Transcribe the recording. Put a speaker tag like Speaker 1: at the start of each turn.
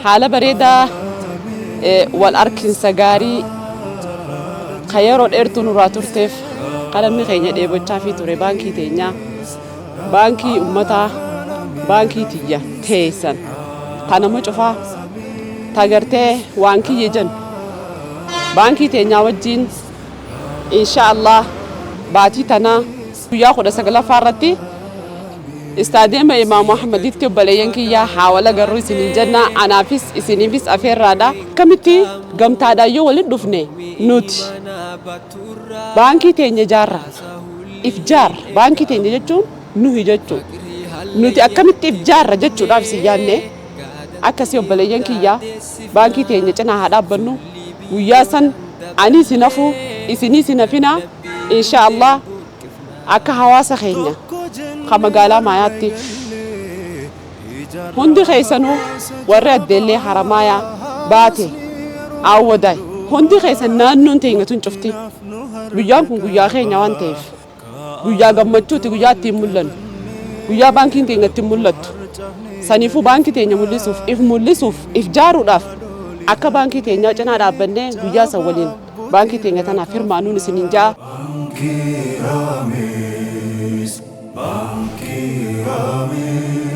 Speaker 1: Haala bareedaa wal arkinsa gaarii ka yeroo dheertuu nurraa turteef qalamni keenya dheebochaafii ture baankii teenyaa baankii ummataa baankii tiyya teessan ta nama cufaa ta gartee waan kiyya jennu baankii teenyaa wajjiin insha Allah baatii tanaa guyyaa 19ffaa irratti Istaadiyeema Imaamu Ahmaditti obboleeyyan kiyya haa wal agarru isiniin jenna. Anaafis isiniifis afeerraadha. Akkamitti gamtaadhaan yoo walitti dhufne nuti baankii teenya ijaarra. If jaarra. Baankii teenya jechuun nuhi jechuu. Nuti akkamitti if jaarra jechuudhaaf isin yaanne. Akkasii obboleeyyan kiyya baankii teenya cinaa haa dhaabbannu. Guyyaa san aniis hin hafu isiniis hin hafinaa. Inshaa Allah. Akka hawaasa keenya ka magaalaa Maayaatti hundi keessanuu warri Addeellee, Haramaayaa, Baate, Aawwadaay hundi keessan naannoon teenya tun cufti guyyaan kun guyyaa keenya waan ta'eef guyyaa gammachuuti, guyyaa ittiin mul'annu, guyyaa baankiin teenya ittiin mul'attu. Saniifuu baankii teenya mul'isuuf, if mul'isuuf, if jaaruudhaaf akka baankii teenyaa cinaa dhaabbannee guyyaa san waliin Baankii teenya tanaaf hirmaannuun isiniin ja'a.
Speaker 2: Baankii Raamis, Baankii Raamis.